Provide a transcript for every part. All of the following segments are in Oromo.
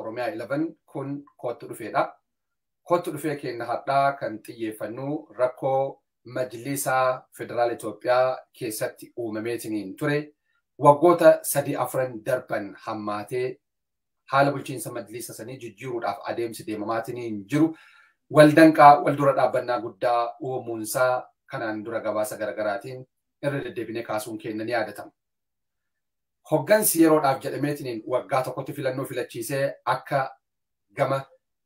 Oromiyaa 11 kun kootu dhufeedha. Kootu dhufee keenya har'aa kan xiyyeeffannu rakkoo Majlisa Federaala Itoophiyaa keessatti uumameetiniin ture. Waggoota 3-4 darban hammaatee haala bulchiinsa majlisa sanii jijjiiruudhaaf adeemsi deemamaatiniin jiru. Waldanqaa wal dura dhaabbannaa guddaa uumuunsaa kanaan dura gabaasa garaagaraatiin irra deddeebinee kaasuun keenya ni yaadatama. Hoggansi yeroodhaaf jedhameetiniin waggaa tokkotti filannoo filachiisee akka gama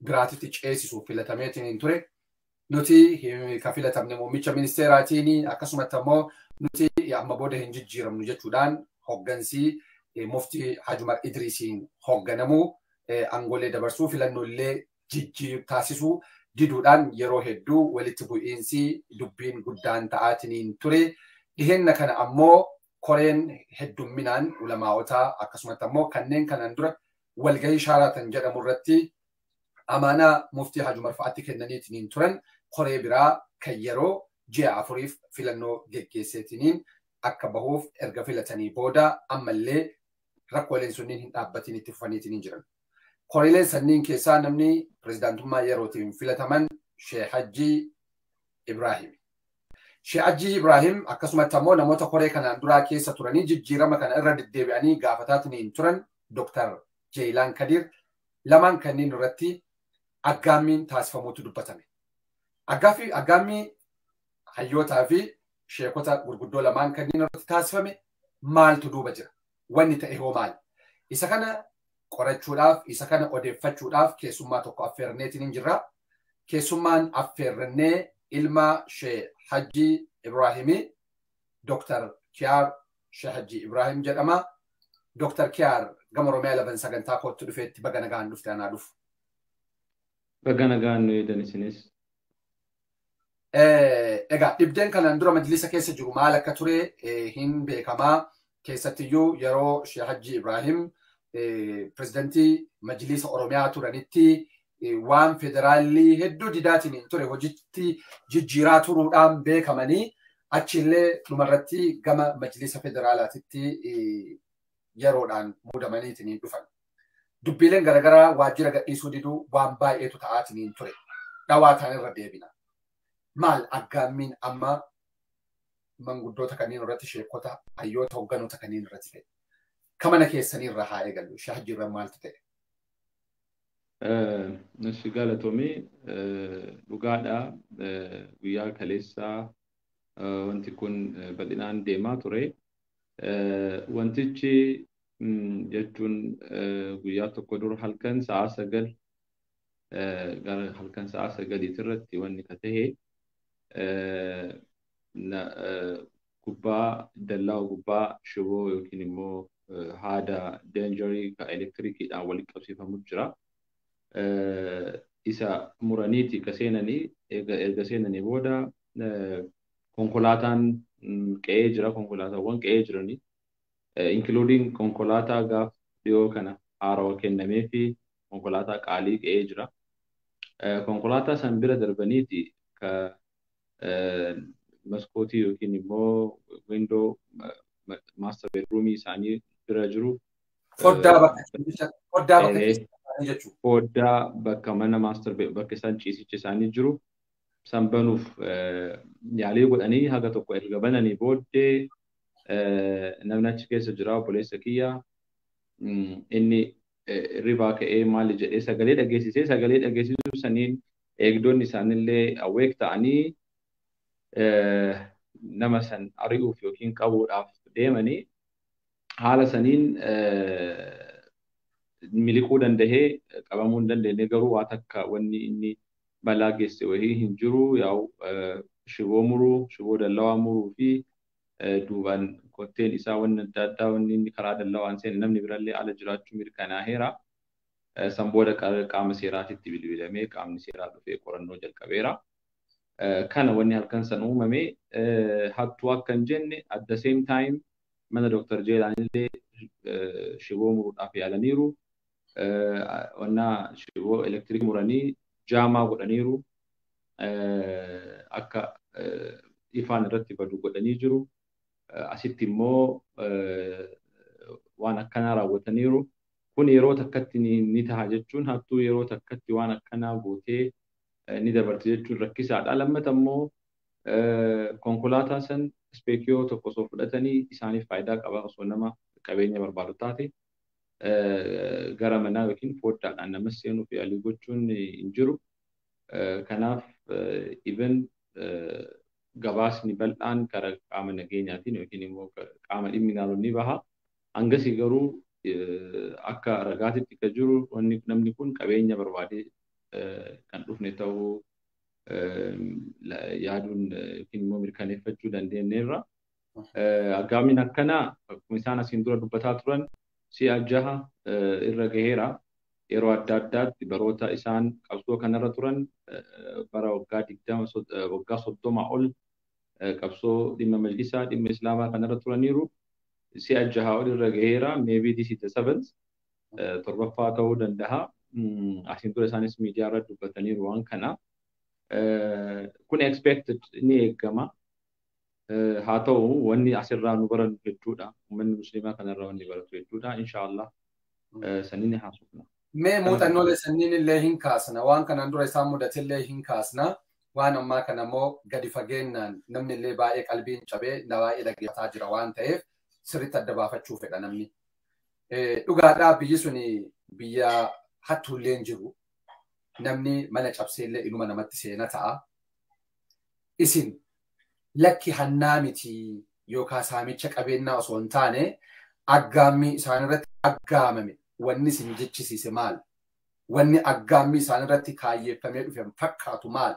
biraatitti ceesisuuf filatameetiniin ture. Nuti ka filatamne muummicha ministeeraatiin akkasumatti ammoo nuti amma booda hin jijjiiramnu jechuudhaan hoggansi muftii Haji Umar Idrisiin hogganamuu aangolee dabarsuu filannoolee taasisuu diduudhaan yeroo hedduu walitti bu'iinsi dubbiin guddaan ta'aatiniin ture. Dhihenna kana ammoo koreen heddumminaan ulamaa'otaa akkasumatti ammoo kanneen kanaan dura walgahii Shaaraatan jedhamu irratti amaanaa muftii Haji Umar fa'aatti kennaniitiniin turan koree biraa kan yeroo ji'a 4 filannoo geggeesseetiniin akka bahuuf erga filatanii booda ammallee rakkooleen sunniin hin dhaabbatiin itti fufaniitiniin jiran. Koreeleen sanniin keessaa namni pirezidaantummaa yerootiin filataman Sheekh Hajji Ibraahim. Sheekh Hajji Ibraahim akkasumatti ammoo namoota koree kanaan duraa keessa turanii jijjiirama kana irra deddeebi'anii gaafataatiniin turan Dr. Jeelaan Kadir lamaan kanneen irratti aggaammiin taasifamuutu dubbatame. Aggaammii hayyootaa fi sheekota gurguddoo lamaan kanneen irratti taasifame maaltu duuba jira? Wanni ta'e hoo maali? Isa kana qorachuudhaaf, isa kana odeeffachuudhaaf keessummaa tokko affeerneetiin hin jirra. Keessummaan affeerrannee ilma Sheekh Hajji Ibraahimii Dr. Kiyaar Sheekh Hajji Ibraahim jedhama. Dr. Kiyaar gama Oromiyaa 11 sagantaa kootti dhufeetti baga nagaan dhufte anaa dhufu. Baga nagaan nu eedan isinis. Egaa dhibdeen kanaan dura majlisa keessa jiru maal akka ture hin beekamaa. Keessattiyyuu yeroo Sheekh Hajji Ibraahim pirezidantii majlisa Oromiyaa turanitti waan federaalli hedduu didaatiin hin ture hojiitti jijjiiraa turuudhaan beekamanii achillee dhumarratti gama majlisa federaalaatitti yeroodhaan muudamaniitiin dhufan. Dubbiileen garaagaraa waajjira gadhiisuu diduu waan baay'eetu ta'aatiin ture. Dhawaa ta'an irra deebina. Maal aggaammiin amma manguddoota kanneen irratti sheekota hayyoota hogganoota kanneen irratti ta'e? Kamana keessanii irra haa eegallu. Sheekh Hajji irra maaltu ta'e? Nasi galatoomii dhugaadha. Guyyaa kaleessaa wanti kun bal'inaan deemaa ture. Wantichi jechuun guyyaa tokko dura halkan sa'a 9 gara halkan sa'a 9 irratti wanni ka ta'e gubbaa dallaa gubbaa shiboo yookiin immoo haada deenjarii ka elektirikiidhaan walitti qabsiifamu jira. Isa muraniiti ka seenanii erga seenanii booda konkolaataan qe'ee jira, konkolaataawwan qe'ee jiranii including konkolaataa gaaf dhiyoo kana haarawaa kennamee fi konkolaataa qaalii qe'ee jira. Konkolaataa san bira darbaniiti ka maskootii yookiin immoo windoo master bedroomii isaanii bira jiru. Foddaa bakka Foddaa bakka mana master bakka isaan ciisicha isaanii jiru san banuuf yaalii godhanii haga tokko erga bananii booddee namni achi keessa jira obboleessa kiyya inni ribaa ka'ee maali jedhee sagalee dhageessisee sagalee dhageessisuu saniin eegdonni isaanillee awweek ta'anii nama san ari'uuf yookiin qabuudhaaf deemanii haala saniin miliquu dandahee qabamuu hin dandeenye garuu waa takka wanni inni balaa geesse wayii hin jiru yaa'u shiboo muruu shiboo dallawaa muruu fi duubaan kotteen isaa wanni adda addaa wanni inni karaa dallawaan seene namni birallee ala jiraachuu mirkanaaheera. San booda qaama seeraatitti bilbilamee qaamni seeraa dhufee qorannoo jalqabeera. Kana wanni halkan san uumame hattuu akka hin jenne at the same time mana Dr. Jeelaanillee shiboo muruudhaaf yaalaniiru. Wannaa shiboo elektiriikii muranii jaamaa godhaniiru. Akka ifaan irratti badu godhanii jiru. Asitti immoo waan akkanaa raawwataniiru. Kun yeroo takkatti ni taha jechuun hattuu yeroo takkatti waan akkanaa gootee ni dabarti jechuun rakkisaadha. Lammata immoo konkolaataa san ispeekiyoo tokko osoo fudhatanii isaaniif faayidaa qaba osoo nama qabeenya barbaadu taate gara manaa yookiin foddaadhaan nama seenuuf yaalii gochuun hin jiru. Kanaaf even gabaasni bal'aan karaa qaama nageenyaatiin yookiin immoo qaama dhimmi ilaalu ni baha. Hangasii garuu akka ragaatitti kan jiru wanni namni kun qabeenya barbaadee kan dhufne ta'uu yaaduun yookiin immoo mirkaneeffachuu dandeenyeerra. Aggaamiin akkanaa akkuma isaan asiin dura dubbataa turan si'a 6 irra gaheera. Yeroo adda addaatti baroota isaan qabsoo kanarra turan bara waggaa 20 waggaa 30 ol qabsoo dhimma majlisaa dhimma islaamaa kanarra turaniiru. Si'a 6 ol irra gaheera. Maybe this is the seventh, torbaffaa ta'uu danda'a. Asiin dura isaanis miidiyaa irra dubbataniiru waan kana. Kun expected, ni eegama. Haa ta'u, wanni asirraa nu barannu hedduudha. Uummanni musliimaa kanarraa wanni baratu hedduudha. Inshaallah saniin haasofna. Mee muuxannoolee sanniin illee hin kaasna. Waan kanaan dura isaan mudatillee hin kaasna. Waan ammaa kana immoo gadi fageennaan namni illee baay'ee qalbiin cabee na baay'ee dhaggeeffataa jira waan ta'eef sirriitti adda baafachuu fedha namni. Dhugaadhaa, biyyi suni biyya hattuullee hin jiru. Namni mana cabseellee inuma namatti seena ta'a. Isin lakki hannaa miti yookaan saamicha qabeenyaa osoo hin taane aggaammii isaan irratti aggaamame wanni isin jechisiise maal? Wanni aggaammii isaan irratti kaayyeeffamee dhufe fakkaatu maal?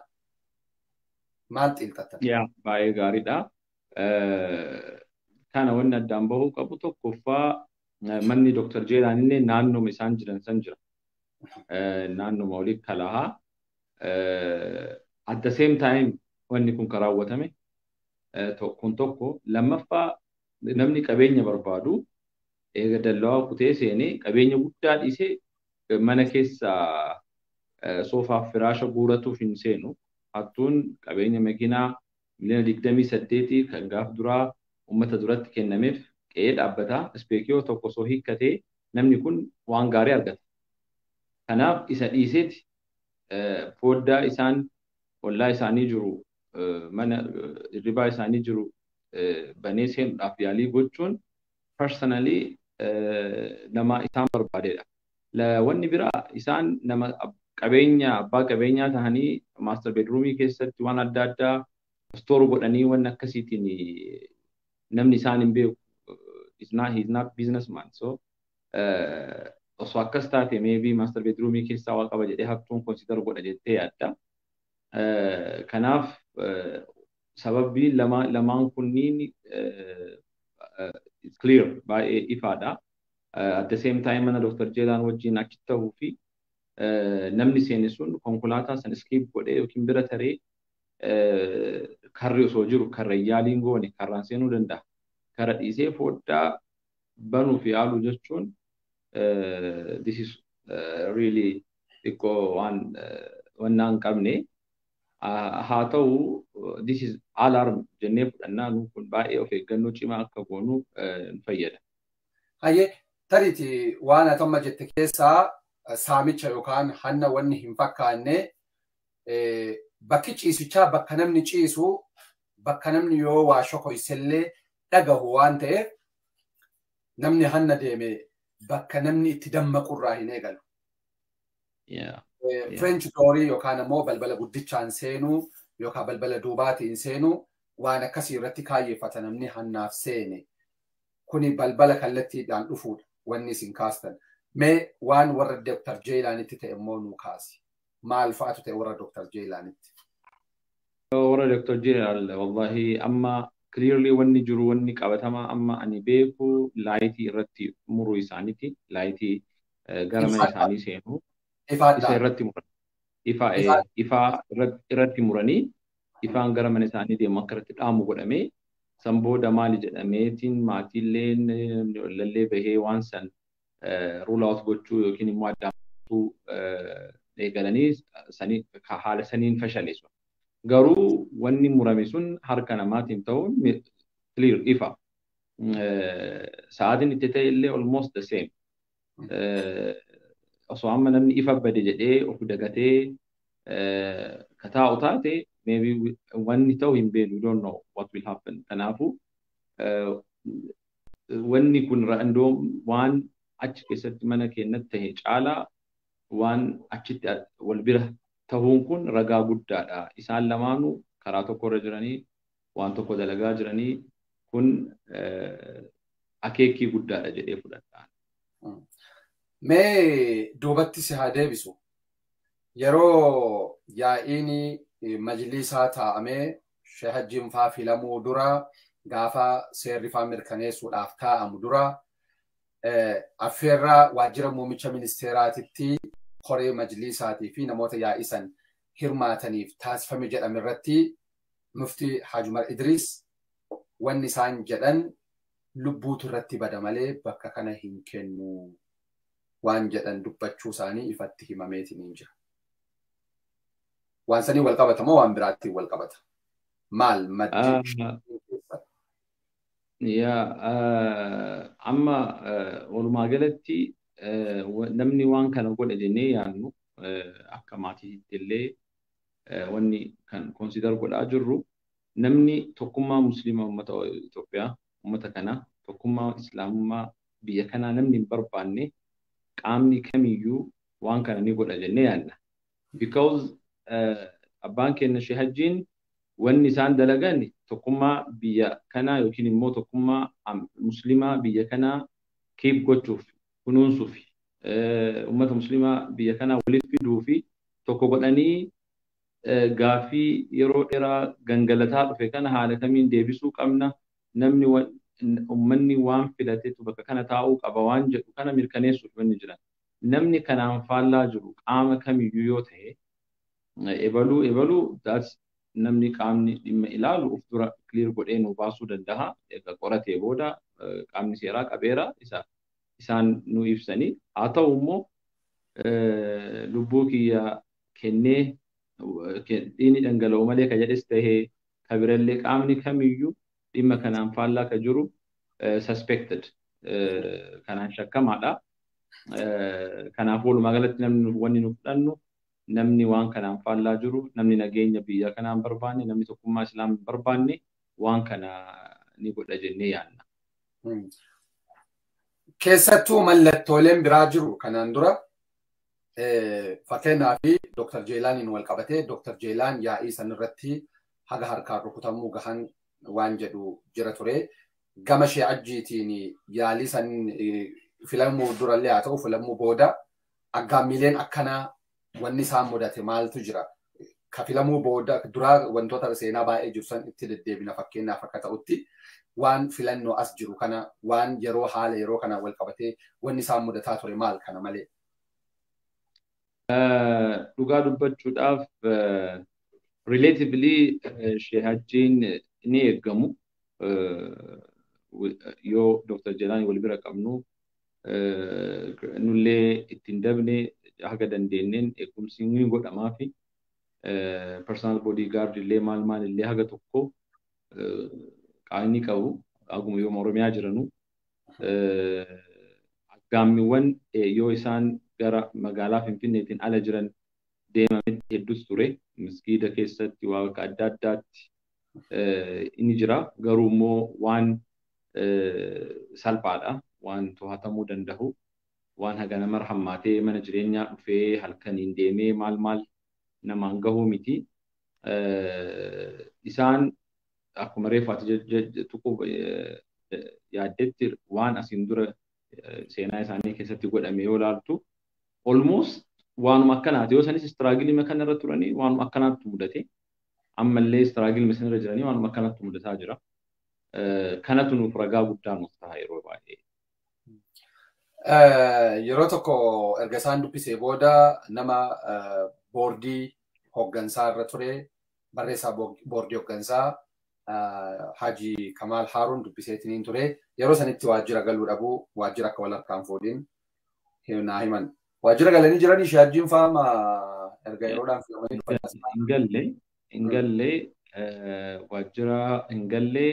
Maal xiinxattan? Yaa, baay'ee gaariidha. Kana wanni addaan bahuu qabu tokkoffaa manni Dr. Jeelaan illee naannoma isaan jiran san jira. Naannoma olii kalahaa. At the same time wanni kun kan raawwatame kun tokko. Lammaffaa, namni qabeenya barbaadu eega dallawaa kutee seenee qabeenya guddaa dhiisee mana keessa soofaaf firaasha guuratuuf hin seenu. Hattuun qabeenya makiinaa miliyoona 28 kan gaaf duraa uummata duratti kennameef qe'ee dhaabbataa ispeekiyoo tokko osoo hiikkatee namni kun waan gaarii argata. Kanaaf isa dhiiseeti foddaa isaan ollaa isaanii jiru, mana hirribaa isaanii jiru banee seenuudhaaf yaalii gochuun personally nama isaan barbaadedha. Wanni biraa, isaan nama qabeenya abbaa qabeenyaa ta'anii master bedroomii keessatti waan adda addaa store godhanii wanni akkasiitiin namni isaan hin beeku. He's not businessman. So osoo akkas taate maybe master bedroomii keessaa waa qaba jedhee hattuun consider godha jettee yaadda. Kanaaf sababbii lamaan kunniin it's clear, baay'ee ifaadha. At the same time mana Dr. Jeelaan wajjin achi ta'uu fi namni seene sun konkolaataa san skip godhee yookiin bira taree karri osoo jiru karra yaaliin goone karraan seenuu danda'a. Karra dhiisee foddaa banuuf yaalu jechuun this is really xiqqoo waan wannaa hin qabne. Haa ta'u, this is alarm jennee fudhannaa, nu kun baay'ee of eeggannoo cimaa akka goonu nu fayyada. Hayyee, tariiti waan ati amma jette keessaa saamicha yookaan hanna wanni hin fakkaanne bakki ciisichaa bakka namni ciisu, bakka namni yoo waa shokoysellee dhagahu waan ta'eef namni hanna deeme bakka namni itti dammaqurraa hin eegalu. French doorii yookaan ammoo balbala guddichaan seenuu yookaan balbala duubaatiin seenuu waan akkasii irratti kaayyeeffata namni hannaaf seene. Kuni balbala kallattiidhaan dhufuudha wanni isin kaastan. Mee waan warra Dr. Jeelaanitti ta'e immoo nuu kaasi. Maal fa'aatu ta'e warra Dr. Jeelaanitti? Warra Dr. Jeelaan, wallahi amma clearly wanni jiru, wanni qabatamaa amma ani beeku laayitii irratti muruu isaaniiti. Laayitii gara mana isaanii seenu isa irratti muran. Ifaa ifaa irratti muranii ifaan gara mana isaanii deemu akka irratti dhaamu godhamee san booda maali jedhameetiin maatiilleen lallee bahee waan san rule out gochuu yookiin immoo addaan eegalanii sanii haala saniin fashaleessu. Garuu wanni murame sun harka namaatiin ta'uun clear, ifa. Sa'aatiin itti ta'e illee almost the same. Osoo amma namni ifa bade jedhee of dagatee ka taa'u taate, maybe wanni ta'u hin beeknu, we don't know what will happen. Kanaafuu wanni kun random waan achi keessatti mana keenyatti ta'e caalaa waan achitti wal bira tahuun kun ragaa guddaadha. Isaan lamaanuu karaa tokko irra jiranii, waan tokko dalagaa jiranii, kun akeekii guddaadha jedhee fudhadha. Mee duubatti si haa deebisu. Yeroo yaa'iin majlisaa taa'amee Sheekh Hajjiin faa filamuu dura, gaafa seerri faa mirkaneessuudhaaf taa'amu dura, affeerraa waajjira muummicha ministeeraatitti koree majlisaatii fi namoota yaa'ii san hirmaataniif taasifame jedhame irratti Muftii Haji Umar Idris wanni isaan jedhan lubbuutu irratti bada malee bakka kana hin kennu waan jedhan dubbachuu isaanii ifatti himameetiin jira. Waan sanii wal qabata moo waan biraattiin wal qabata? Maal maddi? Yaa, amma walumaa galatti namni waan kana godhe jennee yaadnu, akka maatiitti illee wanni kan consider godhaa jirru, namni tokkummaa musliima uummata Itoophiyaa, uummata kanaa, tokkummaa islaamummaa biyya kanaa namni hin barbaanne qaamni kamiyyuu waan kana ni godha jennee yaadna. Because abbaan keenya Sheekh Hajjiin wanni isaan dalagan tokkummaa biyya kanaa yookiin immoo tokkummaa musliimaa biyya kanaa keep gochuuf, kunuunsuuf, uummata musliimaa biyya kanaa walitti fiduu fi tokko godhanii gaaffii yeroo dheeraa gangalataa dhufe kana haala kamiin deebisuu qabna, namni uummanni waan filatetu bakka kana taa'uu qaba waan jedhu kana mirkaneessuuf wanni jiran. Namni kanaan faallaa jiru qaama kamiyyuu yoo ta'e, ebaluu ebaluu, that's namni qaamni dhimma ilaalu of dura clear godhee nu baasuu danda'a. Egaa qoratee booda qaamni seeraa qabeera isa isaan nu ibsanii. Haa ta'u immoo lubbuu kiyya kennee dhiigni dhangala'u malee ka jedhes tahee ka birallee, qaamni kamiyyuu dhimma kanaan faallaa ka jiru suspected, kanaan shakkamaadha. Kanaaf walumaa galatti namni wanni nu fudhannu, namni waan kanaan faallaa jiru, namni nageenya biyya kanaan barbaanne, namni tokkummaa islaam hin barbaanne waan kana ni godha jennee yaadna. Keessattuu mallattooleen biraa jiru kanaan dura, fakkeenyaaf Dr. Jeelaaniin wal qabatee, Dr. Jeelaan yaa'ii sanirratti haga harkaan rukutamuu gahan waan jedhu jira ture. Gama Sheekh Hajjiitiin yaalii san filamuu durallee haa ta'u filamuu booda aggaammiileen akkanaa wanni isaan mudate maaltu jira? Ka filamuu booda duraa wantoota seenaa baay'ee jiru san itti deddeebina, fakkeenyaaf akka ta'utti waan filannoo as jiru kana, waan yeroo haala yeroo kana wal qabatee wanni isaan mudataa ture maal kana malee? Dhugaa dubbachuudhaaf, relatively Sheekh Hajjiin ni eeggamu. Yoo Dr. Jeelaanii wal bira qabnu, nullee ittiin dabne, haga dandeenyeen eegumsi ni godhamaa fi personal bodyguard illee maal maal illee haga tokko qaanii qabu haguma yooma Oromiyaa jiranu. Aggaammiiwwan yoo isaan gara magaalaa Finfinneetiin ala jiran deemametti hedduus ture. Masgiida keessatti waa bakka adda addaatti inni jira. Garuu immoo waan salphaadha. Waan to'atamuu danda'u. Waan haga nama hammaatee mana jireenyaa dhufee halkaniin deemee maal maal namaan gahuu miti. Isaan akkuma reeffaati tuquu yaaddetti, waan asiin dura seenaa isaanii keessatti godhame yoo ilaaltu, almost waanuma akkanaati. Yoo sanis struggle kanarra turanii waanuma akkanaatti mudate. Ammallee struggle sanarra jiranii waanuma akkanaatti mudataa jira. Kanatu nuuf ragaa guddaa nuuf ta'a yeroo baay'ee. Yeroo tokko erga isaan dubbisee booda nama boordii hooggansaa irra ture, barreessaa boordii hooggansaa Haji Kamaal Haaruun dubbiseetiniin ture. Yeroo sanitti waajjira galuu dhabuu, waajjira akka wal harkaan fuudhin naa himan. Waajjira galanii jiranii Sheekh Hajjiin faama erga yeroodhaan filamanii dhufan? Hin galle, hin galle, waajjira hin galle.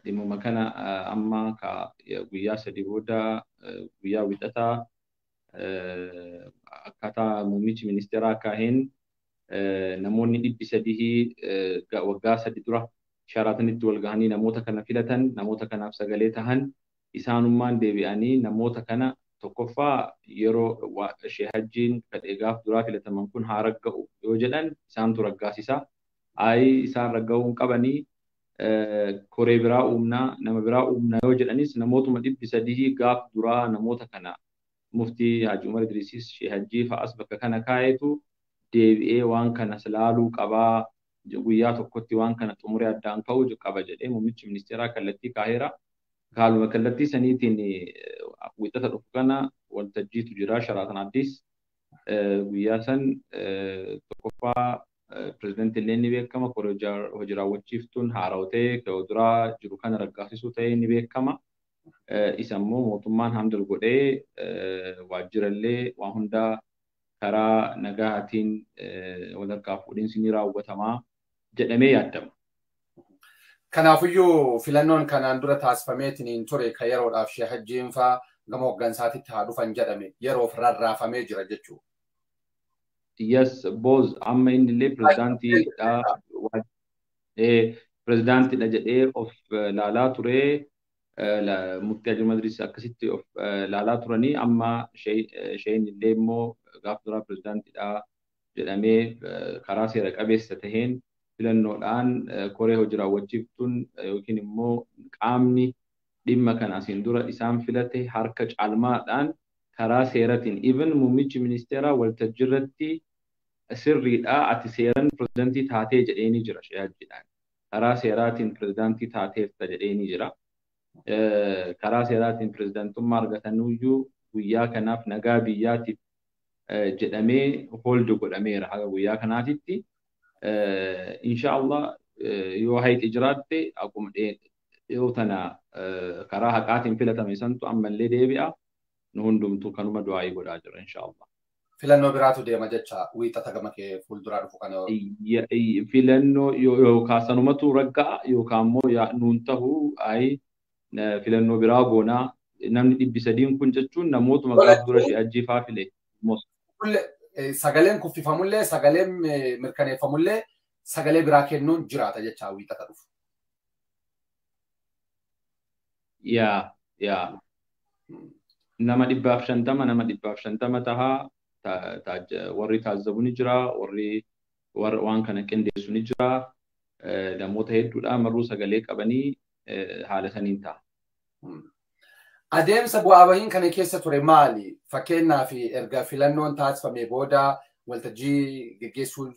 Dhimmuma kana amma guyyaa 3 booda guyyaa Wixataa akkaataa muummichi ministeeraa kaaheen namoonni 300 waggaa 3 dura Sharaatanitti wal gahanii namoota kana filatan, namoota kanaaf sagalee tahan, isaanummaan deebi'anii namoota kana tokkoffaa yeroo Sheeh Hajjiin kadhee gaaf duraa filataman kun haa ragga'u yoo jedhan isaantu raggaasisa. Ayi isaan ragga'uu hin qabanii, koree biraa uumnaa, nama biraa uumnaa yoo jedhanis namootuma 300 gaaf duraa namoota kana Muftii Haji Umar Idriisis Sheeh Hajjii fa'as bakka kana kaa'eetu deebi'ee waan kana laaluu qabaa, guyyaa tokkotti waan kana xumuree addaan ka'uu qaba jedhee muummichi ministeeraa kallattii kaaheera. Haaluma kallattii saniitiin Wixata dhufu kana waltajjiitu jira Sharaatan Addis. Guyyaa san tokkoffaa pirezidaantii illee ni beekama, koree hojii raawwachiiftuun haarawa ta'ee kan duraa jiru kana raggaasisuu ta'ee ni beekama. Isa immoo mootummaan handle godhee waajjira illee waan hundaa karaa nagahaatiin wal harkaa fuudhinsi ni raawwatamaa jedhamee yaadama. Kanaafiyyuu filannoon kanaan dura taasifameetiin ture kan yeroodhaaf Sheeh Hajjiin fa'aa gama hooggansaatitti haa dhufan jedhame yeroof rarraafamee jira jechuudha. Yes, both amma inni illee pirezidaantiidha jedhee of laalaa ture. Muftii Haji Umar Idriis akkasitti of laalaa turanii amma Sheehin illee immoo gaaf duraa pirezidaantiidha jedhamee karaa seera qabeessa taheen filannoodhaan koree hojii raawwachiiftuun yookiin immoo qaamni dhimma kana asiin dura isaan filate harka caalmaadhaan karaa seeratiin even muummichi ministeeraa waltajjiirratti sirriidha ati seeran pirezidaantii taatee jedheenii jira Sheeh Hajjiidhaan. Karaa seeraatiin pirezidaantii taateerta jedheenii jira. Karaa seeraatiin pirezidaantummaa argatanuyyuu guyyaa kanaaf nagaa biyyaatiif jedhamee hold godhameera haga guyyaa kanaatitti. Inshaallah yoo hayxi jiraatte akkuma dhiyoo tana karaa haqaatiin filatame santu ammallee deebi'a. Nu hundumtuu kanuma du'aayii godhaa jira inshaallah. Filannoo biraatu deema jecha Wiixata gama kee fuulduraa dhufu kana. Filannoo yookaan sanumatu ragga'a yookaan immoo nuun ta'u ayi filannoo biraa goonaa namni 300 kun jechuun namootuma gaaf dura Sheeh Hajjii fa'aa file. Sagaleen kuffifamullee sagaleen mirkaneeffamullee sagalee biraa kennuun jiraata jecha Wiixata dhufu. Yaa yaa nama 150 nama 150 tahaa warri taazzabu ni jira, warri waan kana qindeessu ni jira, namoota hedduudha marruu sagalee qabanii haala saniin ta'a. Adeemsa bu'aa bahiin kana keessa ture maali? Fakkeenyaaf erga filannoon taasifamee booda waltajjii geggeessuu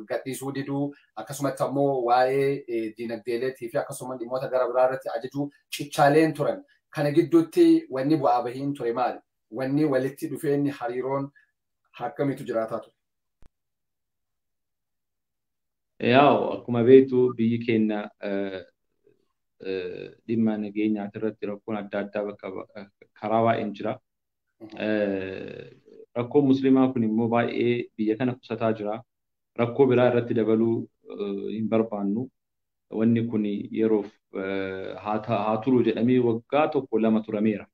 gadhiisuu diduu akkasumatti ammoo waa'ee diinagdeeleetii fi akkasuma dhimmoota gara biraa irratti ajajuu cichaaleen turan. Kana gidduutti wanni bu'aa bahiin ture maali? Wanni walitti dhufeenyi hariiroon akkamiitu jiraataa ture? Yaa'u akkuma beektu biyyi keenya dhimma nageenyaa irratti rakkoon adda addaa bakka karaa baay'een jira. Rakkoon musliimaa kun immoo baay'ee biyya kana qusataa jira. Rakkoo biraa irratti dabaluu hin barbaannu. Wanni kun yeroof haa turu jedhamee waggaa 1-2 turameera.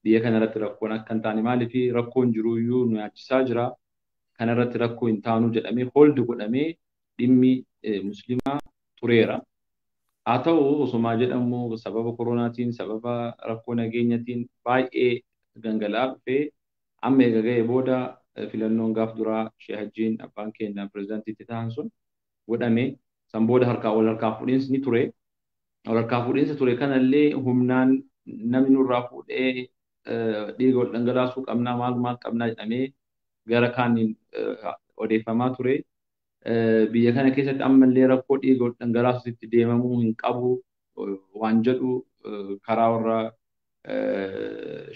Biyya kana irratti rakkoon akka hin taane maaliif rakkoon jiruyyuu nu yaachisaa jira. Kana irratti rakkoo hin taanu jedhamee hold godhamee dhimmi musliimaa tureera. Haa ta'u osumaa jedhamu sababa koronaatiin sababa rakkoo nageenyatiin baay'ee gangala'aa dhufee amma eega ga'ee booda filannoon gaaf duraa Sheeh Hajjiin abbaan keenya pirezidaantiitti ta'an sun godhame. San booda harkaa wal harkaa fuudhinsi ni ture. Wal harkaa fuudhinsi ture kanallee humnaan namni nurraa fuudhee dhiiga wal dhangalaasuu qabnaa maal maal qabnaa jedhamee gara kaaniin odeeffamaa ture. Biyya kana keessatti ammallee rakkoo dhiiga wal dhangalaasuutti deemamuu hin qabu waan jedhu karaa warra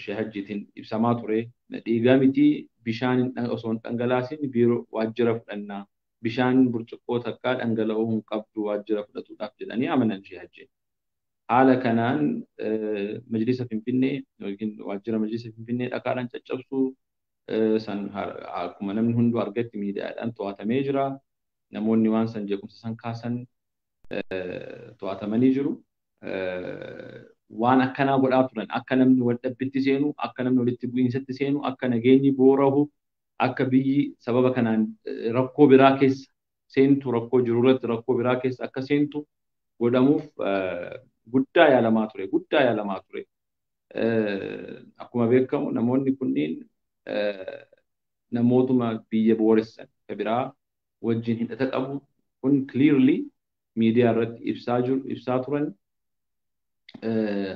Sheeh Hajjiitiin ibsamaa ture. Dhiigaa miti bishaan osoo hin dhangalaasin biiroo waajjira fudhannaa. Bishaan burcuqqoo takkaa dhangala'uu hin qabdu waajjira fudhatuudhaaf jedhanii amanan Sheeh Hajjiin. Haala kanaan majlisa Finfinnee yookiin waajjira majlisa Finfinnee dhakaadhaan caccabsuu san akkuma namni hunduu argatti miidiyaadhaan to'atamee jira. Namoonni waan san jeequmsa san kaasan to'atamanii jiru. Waan akkanaa godhaa turan akka namni wal dhabbitti seenu, akka namni walitti bu'iinsatti seenu, akka nageenyi boorahu, akka biyyi sababa kanaan rakkoo biraa keessa seentu, rakkoo jiru irratti rakkoo biraa keessa akka seentu godhamuuf guddaa yaalamaa ture, guddaa yaalamaa ture. Akkuma beekamu namoonni kunniin namootuma biyya booressan biraa wajjin hidhata qabu kun clearly miidiyaa irratti ibsaa jiru, ibsaa turan,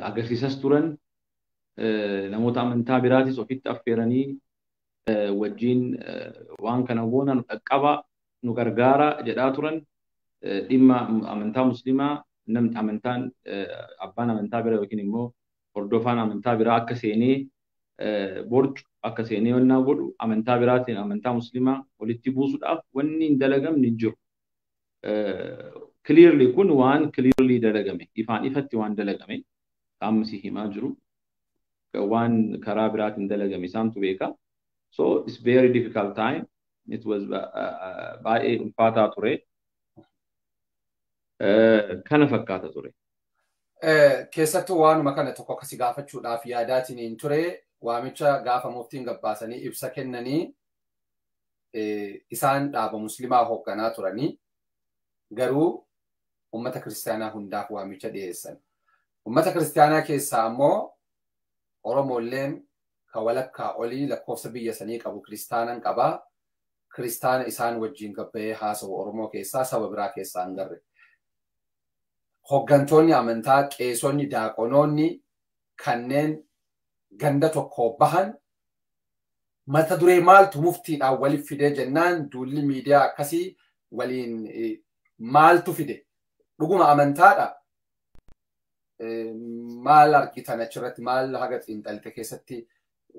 agarsiisas turan, namoota amantaa biraatis ofitti affeeranii wajjin waan kana goona nu dhaqqaba nu gargaara jedhaa turan. Dhimma amantaa muslimaa namni amantaan abbaan amantaa bira yookiin immoo hordofaan amantaa biraa akka seenee borcu akka seenee wannaa godhu amantaa biraatiin amantaa muslimaa walitti buusuudhaaf wanni hin dalagamne hin jiru. Clearly kun waan clearly dalagame, ifaan ifatti waan dalagame qaamni si himaa jiru waan karaa biraatiin dalagame isaantu beeka. So it's very difficult time. It was baay'ee ulfaataa ture. Kana fakkaata ture. Keessattuu waanuma kana tokko akkasi gaafachuudhaaf yaadaatiin hin ture waamicha gaafa muftiin gabbaasanii ibsa kennanii isaan dhaaba muslimaa hoogganaa turanii garuu ummata kiristaanaa hundaaf waamicha dhiyeessan. Ummata kiristaanaa keessaa ammoo Oromoolleen kan walakkaa olii lakkoofsa biyya sanii qabu kiristaanan qabaa. Kiristaana isaan wajjin gabbayee haasa'u Oromoo keessaa saba biraa keessaa hin garre. Hooggantoonni amantaa, qeesonni, daaqonoonni kanneen ganda tokko bahan mata duree maaltu muftiidhaan waliif fidee jennaan duulli miidiyaa akkasii waliin maaltu fide? Dhuguma amantaadha. Maal argitan achirratti maal haga xiinxalte keessatti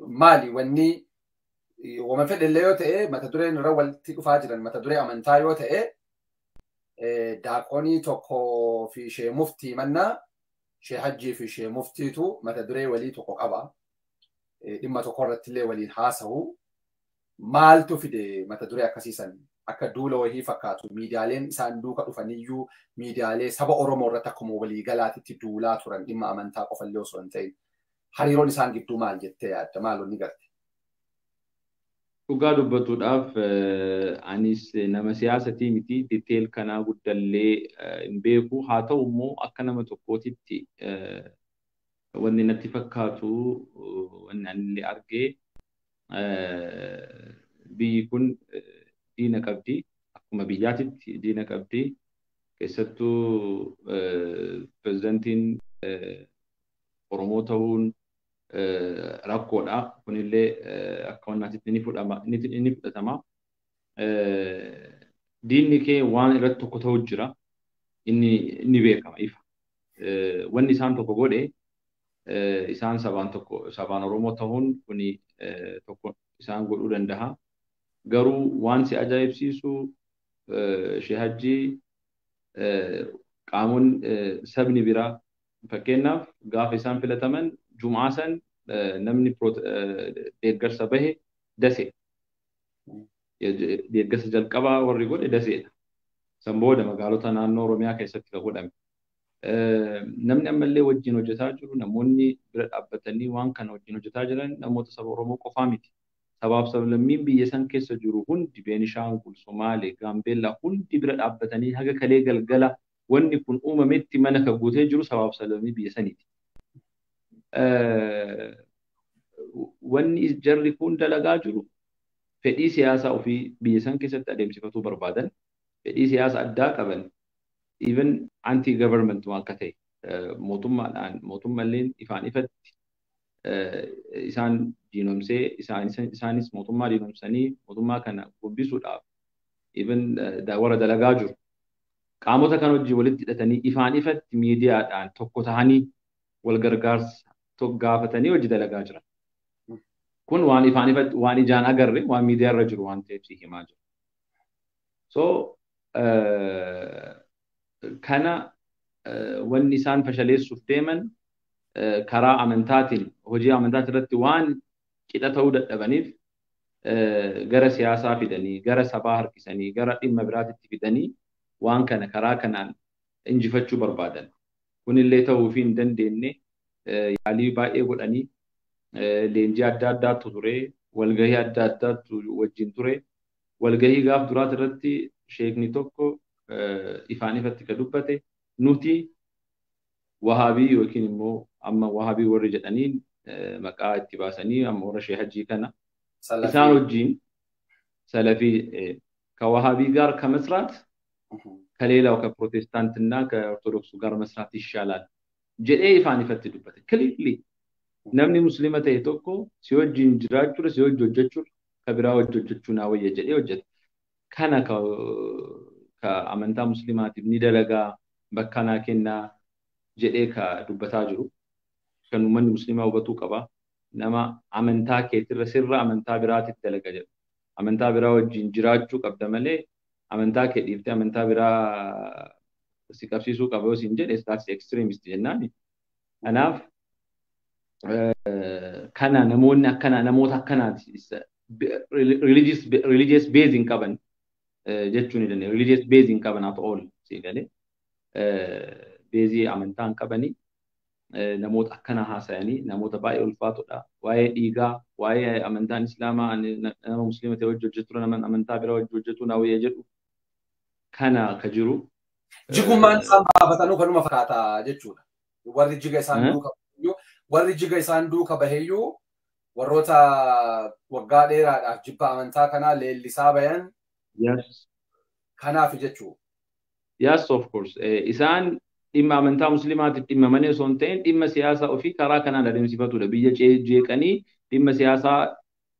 maali wanni wama fedhellee yoo ta'e mata dureen irra walitti dhufaa jiran mata duree amantaa yoo ta'e daaqonii tokko fi ishee muftii mannaa ishee hajjii fi ishee muftiitu mata duree walii tokko qaba. Dhimma tokko irratti illee waliin haasa'u. Maaltu fide mata duree akkasiisan akka duula wayii fakkaatu miidiyaaleen isaan duuka dhufaniyyuu miidiyaalee saba Oromoo irratti akkuma waliigalaatitti duulaa turan dhimma amantaa qofallee osoo hin ta'in. Hariiroon isaan gidduu maal jettee yaadda? Maal wanni garte? Dhugaa dubbatuudhaaf anis nama siyaasatii miti detail kanaa guddallee hin beeku. Haa ta'u immoo akka nama tokkootitti wanni natti fakkaatu wanni anillee argee biyyi kun diina qabdi. Akkuma biyyaatitti diina qabdi. Keessattuu pirezidantiin Oromoo ta'uun rakkoodha. Kunillee akka wannaatitti ni fudhatama. Diinni kee waan irratti tokko ta'u jira. Inni ni beekama ifa. Wanni isaan tokko godhe isaan sabaan tokko sabaan Oromoo ta'uun kuni tokko isaan godhuu danda'a. Garuu waan si ajaa'ibsiisu Sheekh Hajjii qaamonni sabni biraa fakkeenyaaf gaafa isaan filataman Jum'aa san namni deeggarsa bahe dase. Deeggarsa jalqabaa warri godhe daseedha. San booda magaalota naannoo Oromiyaa keessatti kan godhame. Namni ammallee wajjin hojjetaa jiru namoonni bira dhaabbatanii waan kana wajjin hojjetaa jiran namoota saba Oromoo qofaa miti. Sabaaf sablammiin biyya san keessa jiru hundi Beenishaangul, Somaalee, Gaambeellaa hundi bira dhaabbatanii haga kalee galgala wanni kun uumametti mana kan guutee jiru sabaaf sablammii biyya saniiti. Wanni jarri kun dalagaa jiru fedhii siyaasaa ofii biyya san keessatti adeemsifatuu barbaadan, fedhii siyaasa addaa qaban, even anti government waan akka ta'e mootummaadhaan mootummalleen ifaan ifatti isaan diinomsee isaanis mootummaa diinomsanii mootummaa kana guddisuudhaaf even warra dalagaa jiru. Qaamota kan hojii walitti hidhatanii ifaan ifatti miidiyaadhaan tokko ta'anii wal gargaarsa gaafatanii hojii dalagaa jiran. Kun waan ifaan ifatti waan ijaan agarre waan miidiyaa irra jiru waan ta'eef si himaa jiru. So kana wanni isaan fashaleessuuf deeman karaa amantaatiin hojii amantaatiin irratti waan qixa ta'uu dadhabaniif gara siyaasaa fidanii gara sabaa harkisanii gara dhimma biraatitti fidanii waan kana karaa kanaan injifachuu barbaadan. Kunillee ta'uufii hin dandeenye yaalii baay'ee godhanii leenjii adda addaatu ture, walgahii adda addaatu wajjin ture. Walgahii gaaf duraati irratti sheekni tokko ifaan ifatti ka dubbate nuti wahaabii yookiin immoo amma wahaabii warri jedhaniin maqaa itti baasanii amma warra Sheekh Hajjii kana isaan wajjin ሰለፊ ከዋሃቢ ጋር ከመስራት ከሌላው ከፕሮቴስታንትና ከኦርቶዶክሱ ጋር መስራት ይሻላል jedhee ifaan ifatti dubbate. Clearly namni muslima ta'e tokko si wajjin jiraachuudha, si wajji hojjechuudha, ka biraa wajji hojjechuu naa wayya jedhee hojjeta. Kana ka amantaa muslimaatiif ni dalagaa bakka naa kennaa jedhee ka dubbataa jiru. Kan uummanni muslimaa hubatuu qaba. Nama amantaa keetirra sirra amantaa biraatiif dalaga jedhu. Amantaa biraa wajjin jiraachuu qabda malee amantaa kee dhiiftee amantaa biraa si qabsiisuu qaba yoo siin jedhe that's extremist jennaani. Kanaaf kana namoonni akkanaa namoota akkanaati religious base hin qaban jechuu ni dandeenya. Religious base hin qaban at all si galee beezii amantaa hin qabanii namoota akkana haasayanii namoota baay'ee ulfaatodha. Waa'ee dhiigaa, waa'ee amantaan islaamaa nama musliima ta'e wajji hojjetu nama amantaa biraa wajji hojjetu naa wayya jedhu kana ka jiru. Jigummaan isaan baafatanuu kanuma fakkaata jechuudha. Warri jiga isaan duuka baheyyuu warri jiga isaan duuka baheyyuu warroota waggaa dheeraadhaaf jibba amantaa kanaa leellisaa bayan kanaaf jechuudha. Yes, of course. Isaan dhimma amantaa musliimaatiif dhimma malee osoo hin ta'in dhimma siyaasaa ofii karaa kanaan adeemsifatudha. Biyya jeeqanii dhimma siyaasaa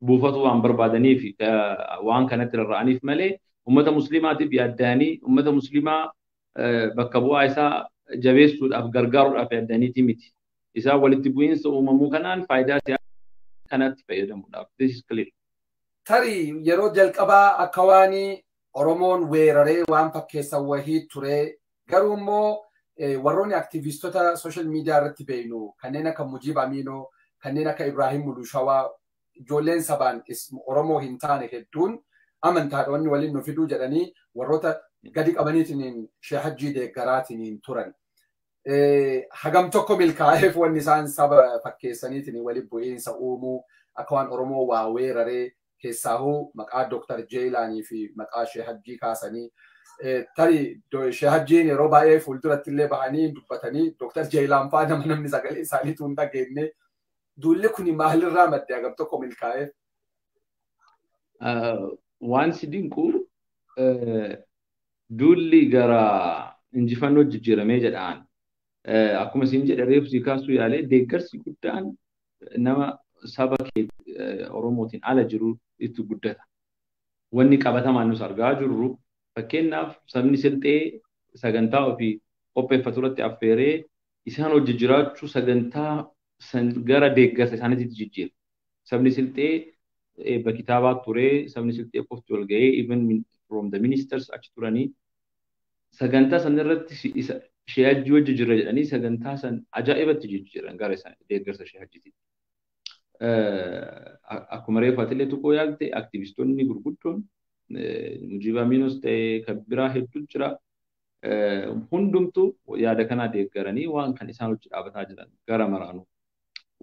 buufatu waan barbaadaniif waan kanatti rarra'aniif malee uummata musliimaatiif yaaddanii uummata musliimaa bakka bu'aa isaa jabeessuudhaaf gargaaruudhaaf yaaddaniiti miti. Isaan walitti bu'iinsa uumamuu kanaan faayidaa siyaasaa kanatti fayyadamuudhaaf. This is clear. Tarii yeroo jalqabaa akka waan Oromoon weeraree waan fakkeessan wahii ture garuu immoo warroonni aktiivistota sooshaal miidiyaa irratti beeknu kanneen akka Mujiib Aminoo, kanneen akka Ibraahim Mulushawaa ijoolleen sabaan Oromoo hin taane hedduun amantaadha waliin nu fiduu jedhanii warroota gadi qabaniitiin Sheekh Hajjii deeggaraatiin turan. Hagam tokko milkaa'eef wanni isaan saba fakkeessaniitiin waliin bu'iinsa uumuu akka waan Oromoo waa weeraree keessaahuu maqaa Dr. Jeelaanii fi maqaa Sheekh Hajjii kaasanii tarii Sheekh Hajjiin yeroo baay'ee fuulduratti illee bahanii dubbatanii Dr. Jeelaan fa'aa nama namni sagalee isaaniitu hin dhageenye duulli kun maalirraa madde hagam tokko milkaa'eef? Waan si dinqu duulli gara injifannoo jijjiiramee jedhaan akkuma siin jedhe reefu si kaasuu yaalee deeggarsi guddaan nama saba kee Oromootiin ala jiru itti guddata. Wanni qabatamaan nus argaa jirru fakkeenyaaf sabni Silxee sagantaa ofii qopheeffatu irratti affeeree isaan hojii jiraachuu sagantaa gara deeggarsa isaaniitti jijjiira. Sabni Silxee eebba kitaabaa ture, sabni Silxee qofti wal ga'ee even from the ministers achi turanii sagantaa san irratti Sheekh Hajjii wajji jira jedhanii sagantaa san ajaa'ibatti jijjiiran gara isaanii deeggarsa Sheekh Hajjiitti. Akkuma reefu atiillee tuquu yaalte aktivistoonni gurguddoon Mujiib Aminos ta'e kan biraa hedduu jira. Hundumtuu yaada kanaa deeggaranii waan kan isaan hojii dhaabataa jiran gara maraanuu.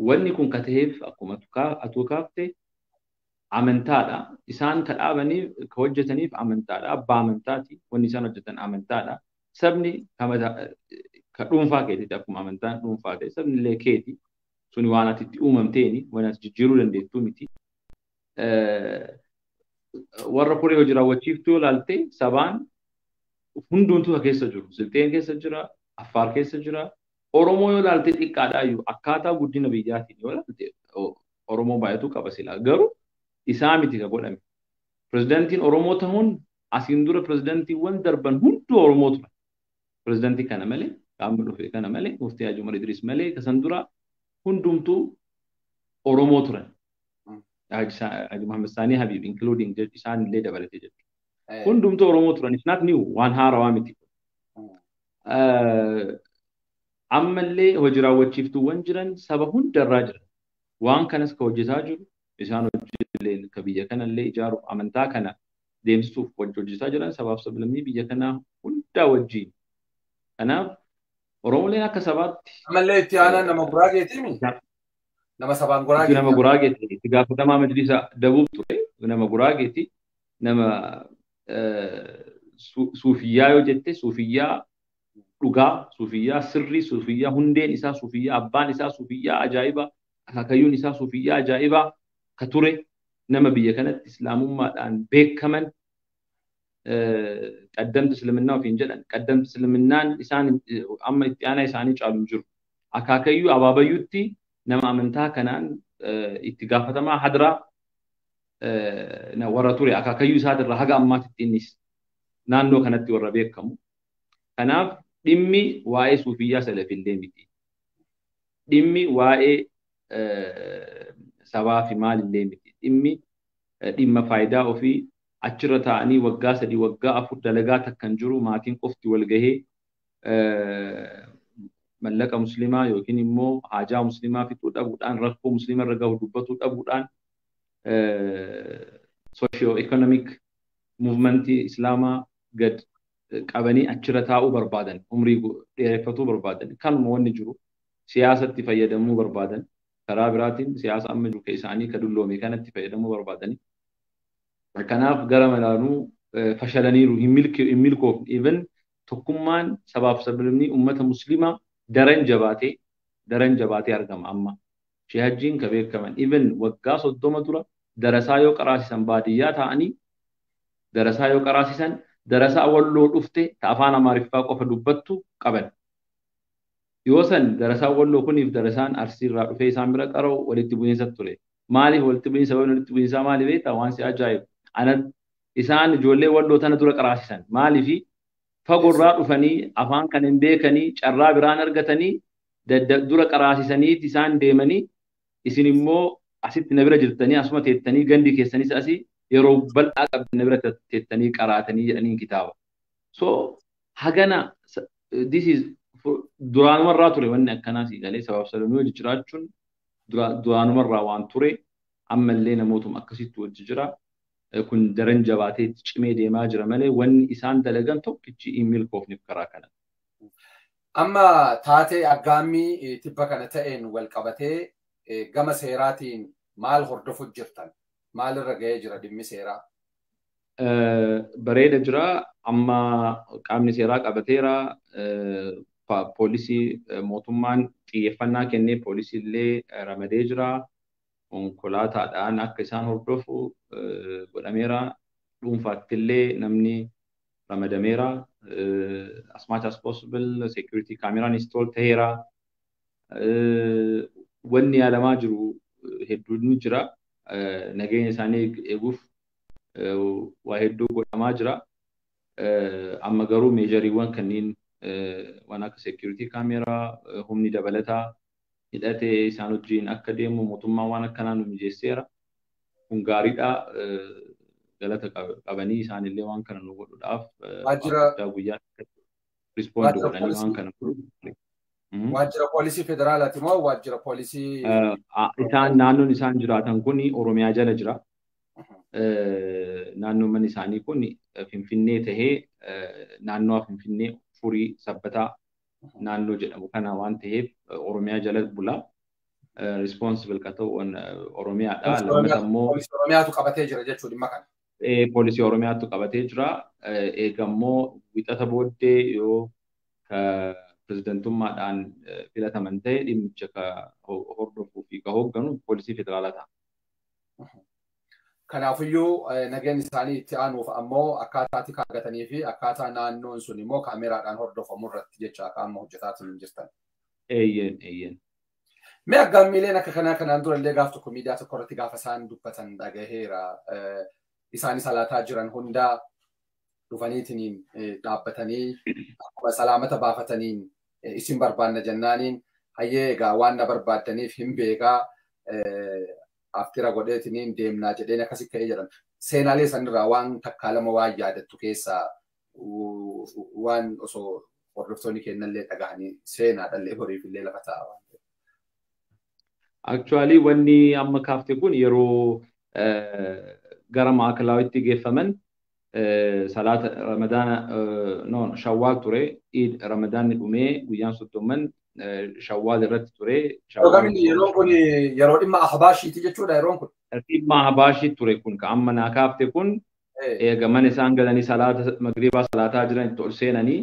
Wanni kun ka ta'eef akkuma atuu kaafte amantaadha. Isaan ka dhaabaniif ka hojjetaniif amantaadha. Abbaa amantaati. Wanni isaan hojjetan amantaadha. Sabni ka dhuunfaa keetiiti akkuma amantaan dhuunfaa ta'e sabni illee keeti. Suni waan ati itti uumamteeni waan ati jijjiiruu dandeettuu miti. Warra koree hojii raawwachiiftuu yoo ilaalte sabaan hundumtuu ka keessa jiru. Silxeen keessa jira, Affaar keessa jira. Oromoo yoo ilaalte xiqqaadhaayyuu akkaataa guddina biyyaatiin yoo ilaalte Oromoo baay'atu qaba silaa. Garuu isaa miti ka godhame. Pirezidaantiin Oromoo ta'uun asiin dura pirezidaantiiwwan darban hunduu Oromoo turan. Pirezidaantii kana malee, qaamni dhufe kana malee, Muftii Haji Umar Idris malee kasan dura hundumtuu Oromoo turan. Haji Muhammad Sani Habib including isaan illee dabalatee jechuudha. Hundumtuu Oromoo turan. It's not new. Waan haarawaa miti. Ammallee hojii raawwachiiftuuwwan jiran saba hundarraa jiran. Waan kanas ka hojjetaa jiru isaan hojiilee ka biyya kanallee ijaaruuf amantaa kana deemsisuuf hojjetaa jiran sabaaf sablammii biyya kanaa hundaa wajjin. Kanaaf Oromoleen akka sabaatti. Ammallee itti aanaan nama Guraageetiimi? Nama sabaan Guraageeti. Nama Guraageeti. Itti gaafatamaa majlisa Dabuub ture. Nama Guraageeti. Nama suufiyyaa yoo jette suufiyyaa dhugaa, suufiyyaa sirrii, suufiyyaa hundeen isaa, suufiyyaa abbaan isaa, suufiyyaa ajaa'ibaa, akaakayyuun isaa suufiyyaa ajaa'ibaa ka ture nama biyya kanatti islaamummaadhaan beekaman qaddamti isliminnaa ofiin jedhan qaddamti isliminnaan isaan amma itti aanaa isaanii caalu hin jiru. Akaakayyuu abaabayyuutti nama amantaa kanaan itti gaafatamaa hadiraa warra ture akaakayyuu isaatirraa haga ammaatitti innis naannoo kanatti warra beekamu. Kanaaf dhimmi waa'ee suufiyyaa salafillee miti. Dhimmi waa'ee sabaa fi maalillee miti. Dhimmi dhimma faayidaa ofii achirra taa'anii waggaa 3 waggaa 4 dalagaa takkan jiru maatiin qofti wal gahee mallaqa muslimaa yookiin immoo haajaa muslimaa fixuu dhabuudhaan rakkoo muslima irra gahu dubbatuu dhabuudhaan sooshiyo ikonomik muuvimentii islaamaa gad qabanii achirra taa'uu barbaadan umrii dheereffatuu barbaadan kanuma wanni jiru siyaasatti fayyadamuu barbaadan karaa biraatiin siyaasa amma jiru isaanii ka dulloome kanatti fayyadamuu barbaadani. Kanaaf gara maraanuu fashalaniiru hin milkoofne even tokkummaan sabaaf sablamni uummata muslimaa daran jabaatee argama amma. Sheeh Hajjiin ka beekaman even waggaa 30 dura darasaa yoo qaraasisan baadiyyaa ta'anii darasaa yoo qaraasisan darasaa walloo dhufte ta afaan Amaariffaa qofa dubbattu qaban. Yoo san darasaa walloo kuniif darasaan Arsiirraa dhufee isaan bira qara'u walitti bu'iinsa ture. Maaliif walitti bu'iinsa sababni walitti bu'iinsaa maali beektaa waan si ajaa'ibu. Ana isaan ijoollee walloo tana dura qaraasisan maaliifi fagorraa dhufanii afaan kan hin beekanii carraa biraan argatanii dura qaraasisanii isaan deemanii isin immoo asitti na bira jirtanii asuma teettanii gandi keessanis asii yeroo bal'aa qabdan na bira teettanii qaraatanii jedhanii kitaaba. So hagana this is duraanumarraa ture wanni akkanaa si galee sabaaf sablamii wajji jiraachuun duraanumarraa waan ture ammallee namootuma akkasitti wajji jira. Kun daran jabaatee cimee deemaa jira malee wanni isaan dalagan tokkichi hin milkoofneef karaa kana. Amma taatee aggaammii tibba kana ta'een wal qabatee gama seeraatiin maal hordofu jirtan? Maalirra ga'ee jira dhimmi seeraa? Bareeda jira. Amma qaamni seeraa qabateera. Poolisii mootummaan xiyyeeffannaa kennee poolisii illee ramadee jira. Konkolaataadhaan akka isaan hordofu godhameera. Dhuunfaatti illee namni ramadameera. As much as possible security kaameraan install ta'eera. Wanni yaalamaa jiru hedduun ni jira. Nageenya isaanii eeguuf waa hedduu godhamaa jira. Amma garuu meejariiwwan kanneen waan akka security kaameraa humni dabalataa hidhatee isaan wajjin akka deemu mootummaan waan akkanaa nu mijeesseera. Kun gaariidha. Galata qabanii isaanillee waan kana nu godhuudhaaf guyyaa rispoond godhanii waan kana godhu. Waajjira poolisii federaalaati moo waajjira poolisii? Isaan naannoon isaan jiraatan kun Oromiyaa jala jira. Naannoon manni isaanii kun Finfinnee tahee naannoo Finfinnee Furii Sabbataa naannoo jedhamu kana waan ta'eef Oromiyaa jala bula. Responsible ka ta'u Oromiyaadha. Lammata immoo poolisii Oromiyaatu qabatee jira jechuudha dhimma kana. Poolisii Oromiyaatu qabatee jira. Eega immoo wixata booddee yoo pirezidantummaadhaan filataman ta'e dhimmicha ka hordofuu fi ka hoogganu poolisii federaalaa ta'a. Kanaafiyyuu nageenyi isaanii itti aanuuf ammoo akkaataa itti kaa'atanii fi akkaataa naannoon sun immoo kaameraadhaan hordofamu irratti jecha akka amma hojjetaa jirtan. Eeyyeen eeyyeen. Mee aggaammiileen akka kanaa kanaan dura illee gaaf tokko miidiyaa tokko irratti gaafa isaan dubbatan dhagaheera. Isaanis salaataa jiran hundaa dhufaniitiin dhaabbatanii akkuma salaamata baafataniin isin barbaanna jennaaniin hayyee egaa waan na barbaaddaniif hin beekaa aftira godheetiniin deemnaa jedheen akkasi ka'ee jedhan. Seenaalee sanirraa waan takkaa lama waan yaadattu keessaa waan osoo hordoftoonni kennallee dhagahanii seenaadhallee horiifillee lafa taa'a waan ta'eef. Actually wanni amma kaafte kun yeroo gara maakalaawwitti geeffaman Salaata Ramadaana, no, Shawwaal ture. Iid Ramadaanni dhumee guyyaan 30 Shawwaal irratti ture. Yeroon kun yeroo dhimma Ahbaashiiti jechuudha yeroon kun. Dhimma Ahbaashii ture kun ka amma naa kaafte kun. Eega mana isaan galanii salaata magriibaa salaataa jiran itti ol seenanii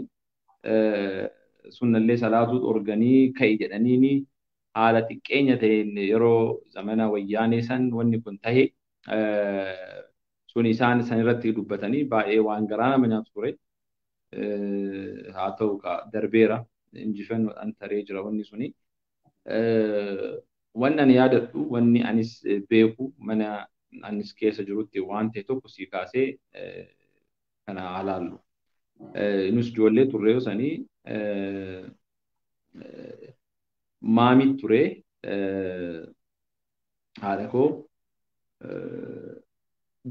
sunnallee salaatuu dhorganii ka'i jedhaniini haala xiqqeenya ta'een yeroo zamana Wayyaanee san wanni kun tahe sun isaan san irratti dubbatanii baay'ee waan garaa nama nyaatu ture. Haa ta'u, darbeera, injifannoodhaan taree jira wanni suni. Wanni ani yaadadhu, wanni anis beeku, mana anis keessa jirutti waan ta'e tokko sii kaasee kana alaallu. Nus ijoollee turre sanii maamii ture, haadha koo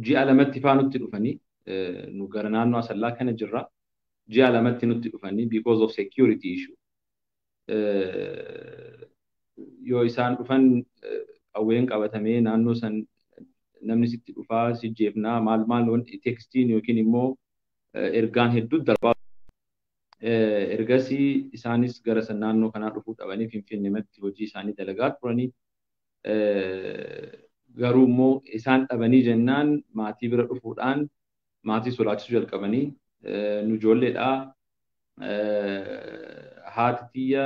ji'a 2tti faa nutti dhufanii, nu gara naannoo Asallaa kana jirra. Ji'a 2tti nutti dhufanii because of security issue. Yoo isaan dhufan qawween qabatamee naannoo san namni sitti dhufaa si jeefnaa maal maal text iin yookiin immoo ergaan hedduu darbaa. Ergasii isaanis gara san naannoo kanaa dhufuu dhabanii Finfinneematti hojii isaanii dalagaa turanii. Garuu immoo isaan dhabanii jennaan maatii bira dhufuudhaan maatii sodaachisuu jalqabanii. Nu ijoolleedhaa, haati tiyya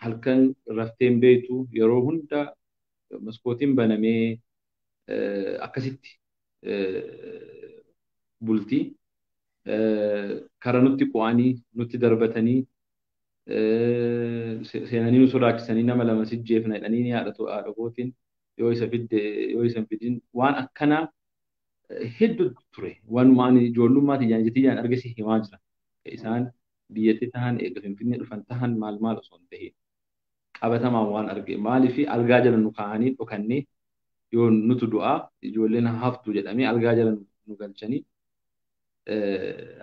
halkan rafteen beektu, yeroo hunda maskootiin banamee akkasitti bultii. Kara nutti qu'anii nutti darbatanii seenanii nu sodaachisanii nama lama si jeefna jedhanii haadha kootiin yoo isa fidde yoo isa hin fidin waan akkanaa hedduu ture. Waanuma ani ijoollummaa tiyyaan ija argisi himaa jira. Isaan biyyatti tahan eega Finfinnee dhufan tahan maal maal osoo hin tahin qabatamaan waan arge. Maaliif algaa jala nu kaa'anii dhokannee yoo nutu du'aa ijoolleen haftu jedhamee algaa jala nu galchanii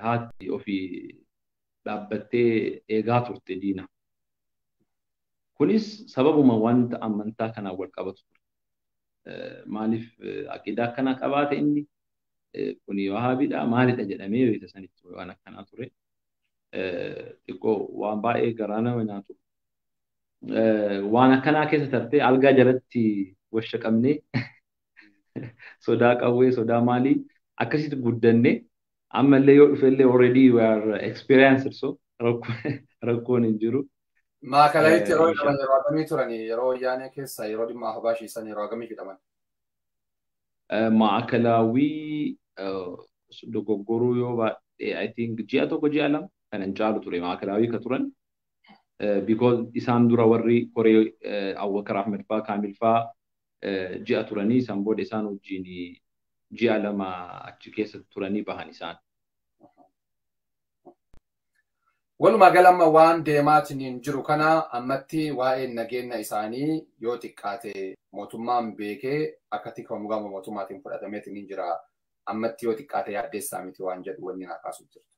haati ofii dhaabbattee eegaa turte diina. Kunis sababuma wanta amantaa kanaan wal qabatu ture. Maaliif aqidaa akkanaa qabaate, inni kuni Wahaabiidha maalidha jedhamee beekta sanitti waan akkanaa ture. Xiqqoo waan baay'ee garaa nama nyaatu. Waan akkanaa keessa tartee algaa jalatti washaqamnee sodaa qawwee sodaa maalii akkasitti guddanne. Ammallee yoo dhufellee already we are experienced, so rakkoon hin jiru. Maakalayitti yeroo hidhaman yeroo akkamii turanii? Yeroo Wayyaanee keessa yeroo dhimma Ahbaashii san yeroo akkamii hidhaman? Maakalaawii dogoggoruu yoo baadhee, I think ji'a 1, ji'a 2 kan hin caalu ture maakalaawii ka turan. Because isaan dura warri koree Abubakar Ahmed faa Kaamil faa ji'a turanii, isaan booda isaan wajjin ji'a 2 achi keessa turanii bahan isaan. Walumaa gala amma waan deemaatiin jiru kana ammatti waa'ee nageenya isaanii yoo xiqqaate mootummaan beekee akka tikfamu gama mootummaatiin fudhatameetiin jira. Ammatti yoo xiqqaate yaaddeessaa miti waan jedhu wanni naa kaasuuf jirtu.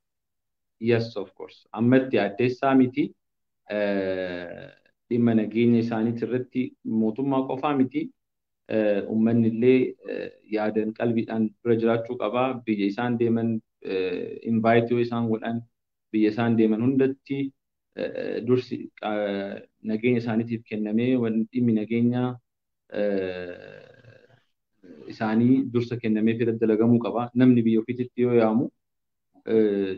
Yes, of course. Ammatti yaaddeessaa miti. Dhimma nageenya isaaniitii irratti mootummaa qofaa miti. Uummanni illee yaadan qalbiidhaan bira jiraachuu qaba. Biyya isaan deeman invite yoo isaan godhan biyya isaan deeman hundatti dursi nageenya isaaniitiif kennamee dhimmi nageenya isaanii dursa kennamee fi dalagamuu qaba. Namni biyya ofiitti yoo yaamu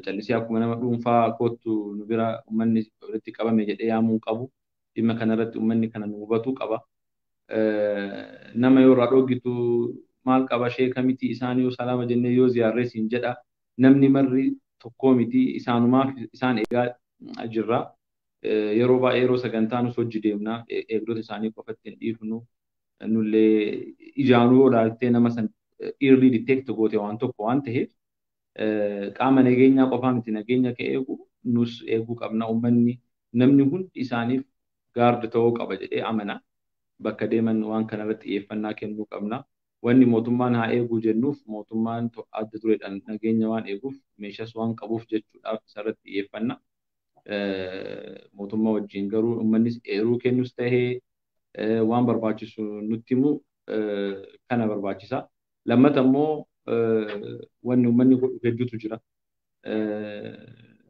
callisee akkuma nama dhuunfaa kootu nu bira uummanni walitti qabame jedhee yaamuu qabu. Dhimma kanarratti uummanni kana nu hubatuu qaba. Nama yoo irraa dhooggitu maal qaba, sheeka miti isaan yoo salaama jennee yoo ziyaarree siin jedha. Namni marri tokkoo miti, isaanumaaf isaan eegaa jirra. Yeroo baay'ee yeroo sagantaa nus hojii deemna, eegdota isaanii qofatti hin dhiifnu. Nullee ijaanuu yoo ilaaltee nama san early detect goote waan tokko waan ta'eef qaama nageenyaa qofaa miti nageenya ka eegu, nus eeguu qabna. Uummanni namni hundi isaaniif guard ta'uu qaba jedhee amana. Bakka deeman waan kanarratti xiyyeeffannaa kennuu qabna. Wanni mootummaan haa eeguu jennuuf mootummaan adda dureedhaan nageenya waan eeguuf meeshaas waan qabuuf jechuudhaaf isarratti xiyyeeffanna. Mootummaa wajjin garuu uummannis eeruu kennus tahee waan barbaachisu nutti himu kana barbaachisa. Lammata immoo wanni uummanni godhu hedduutu jira.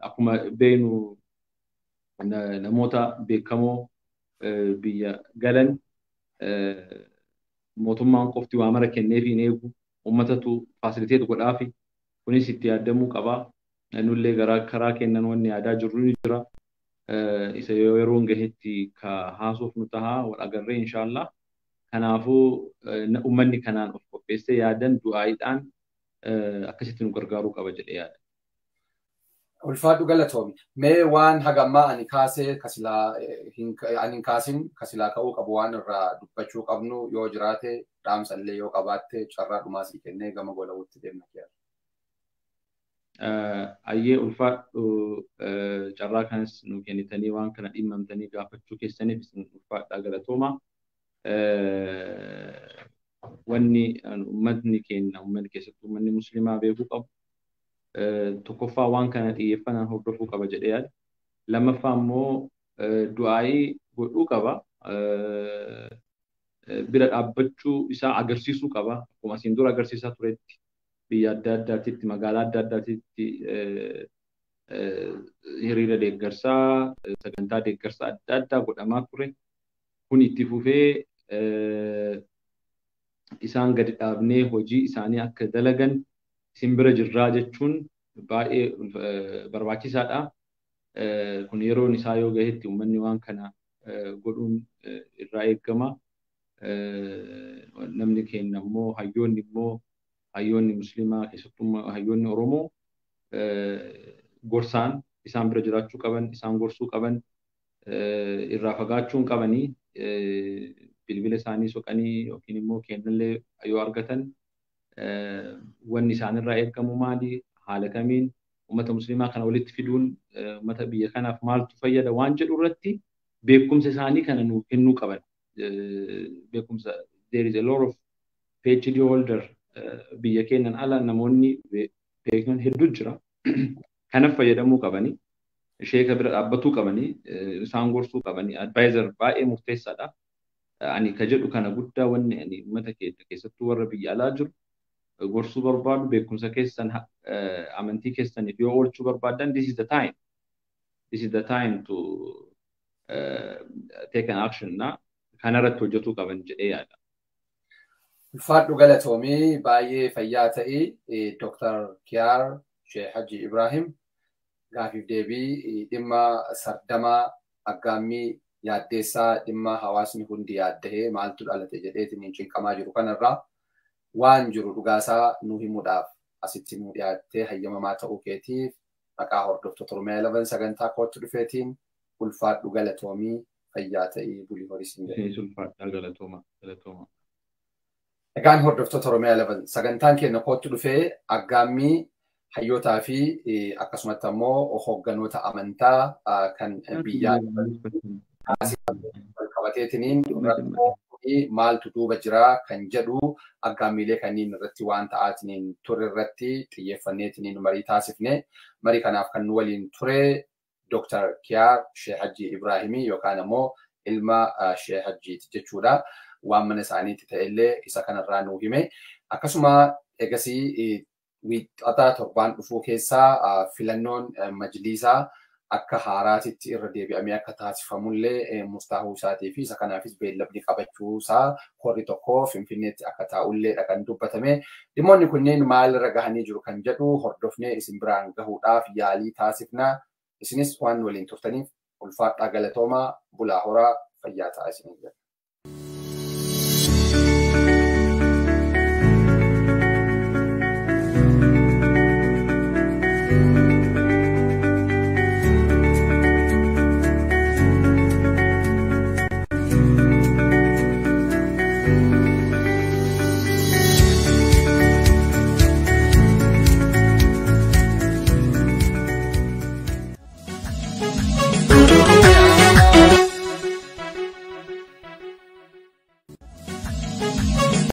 Akkuma beeknu namoota beekamoo biyya galan mootummaan qofti waa mara kenneefii hin eegu, uummatatu faasiliteet godhaafi, kunis itti yaadamuu qaba. Nullee gara karaa kennan wanni yaadaa jirru ni jira. Isa yeroon gahetti ka haasuuf nu tahaa wal agarree inshaallah. Kanaafuu uummanni kanaan of qopheessee yaadan du'aayiidhaan akkasitti nu gargaaruu qaba jedhee yaada. Ulfaadhu galatoomi. Mee waan hagammaa ani kaasee kasilaa ani hin kaasin kasilaa ka'uu qabu waan irraa dubbachuu qabnu yoo jiraate dhaamsallee yoo qabaatte carraa dhumaa sii kennee gama golawutti deemna kiyaa. Ayyee ulfaadhu, carraa kanas nu kennitanii waan kana dhimmamtanii gaafachuu keessaniif isin ulfaadhaa galatooma. Wanni uummatni keenya uummanni keessattuu uummanni musliimaa beekuu qabu. Tokkoffaa waan kana xiyyeeffannaan hordofuu qaba jedhee yaada. Lammaffaa immoo du'aayii godhuu qaba. Bira dhaabbachuu isaa agarsiisuu qaba. Akkuma asiin dura agarsiisaa turetti biyya adda addaatitti magaalaa adda addaatitti hiriira deeggarsaa sagantaa deeggarsaa adda addaa godhamaa ture. Kun itti fufee isaan gadi dhaabnee hojii isaanii akka dalagan isin bira jirraa jechuun baay'ee barbaachisaadha. Kun yeroon isaa yoo gahetti uummanni waan kana godhuun irraa eegama. Namni keenya immoo hayyoonni immoo hayyoonni musliimaa keessattuu hayyoonni Oromoo gorsaan isaan bira jiraachuu qaban, isaan gorsuu qaban, irraa fagaachuu hin qabanii, bilbila isaanii soqanii yookiin immoo kennallee yoo argatan wanni isaanirraa eegamu maali? Haala kamiin uummata musliimaa kana walitti fiduun uummata biyya kanaaf maaltu fayyada waan jedhu irratti beekumsa isaanii kana nuu kennuu qaban. Beekumsa, there is a lot of PhD holder biyya keenyan ala namoonni beekan hedduu jira. Kanaaf fayyadamuu qabanii, sheeka bira dhaabbatuu qabanii, isaan gorsuu qabanii, advisor baay'ee murteessaadha. Ani ka jedhu kana guddaa wanni ani uummata keenya keessattuu warra biyya alaa jiru gorsuu barbaadu beekumsa keessan amantii keessaniif yoo oolchuu barbaadan, this is the time. This is the time to take an action na kanarratti hojjetuu qaban jedhee yaada. Ulfaadhu galatoomii, baay'ee fayyaa ta'ii. Dr. Kiyaar Sheekh Haji Ibrahim gaafiif deebii dhimma sardamaa aggaammii yaaddeessaa dhimma hawaasni hundi yaaddahee maaltu dhalate jedheetiin cinqamaa jiru kanarraa waan jiru dhugaasaa nu himuudhaaf asitti nu dhiyaattee hayyamamaa ta'uu keetiif maqaa hordoftoota Oromiyaa 11 sagantaa kootti dhufeetiin ulfaadhu galatoomii, fayyaa ta'ii, bulii horii siin jedhe. Ulfaadhaa galatooma galatooma. Egaan hordoftoota Oromiyaa 11 sagantaan keenya kootti dhufee aggaammii hayyootaa fi akkasumatti ammoo hoogganoota amantaa kan biyyaa qabateetiniin maaltu duuba jira kan jedhu aggaammiilee kanneen irratti waan ta'aatiniin ture irratti xiyyeeffanneetiniin marii taasifne. Marii kanaaf kan nu waliin ture Dr. Kiyaar Sheekh Hajji Ibraahimii yookaan ammoo ilma Sheekh Hajjiiti jechuudha. Waan mana isaaniitti ta'ellee isa kanarraa nuu hime. Akkasuma egasii wiixata torbaan dhufuu keessaa filannoon majliisaa akka haaraatitti irra deebi'amee akka taasifamullee murtaa'uu isaatii fi isa kanaafis beellamni qabachuu isaa korri tokko Finfinneetti akka taa'ulleedha kan dubbatame. Dhimmoonni kunneen maalirra gahanii jiru kan jedhu hordofnee isin biraan gahuudhaaf yaalii taasifna. Isinis waan waliin turtaniif ulfaadhaa galatoomaa, bulaa horaa, fayyaa ta'aa isiniin jedha.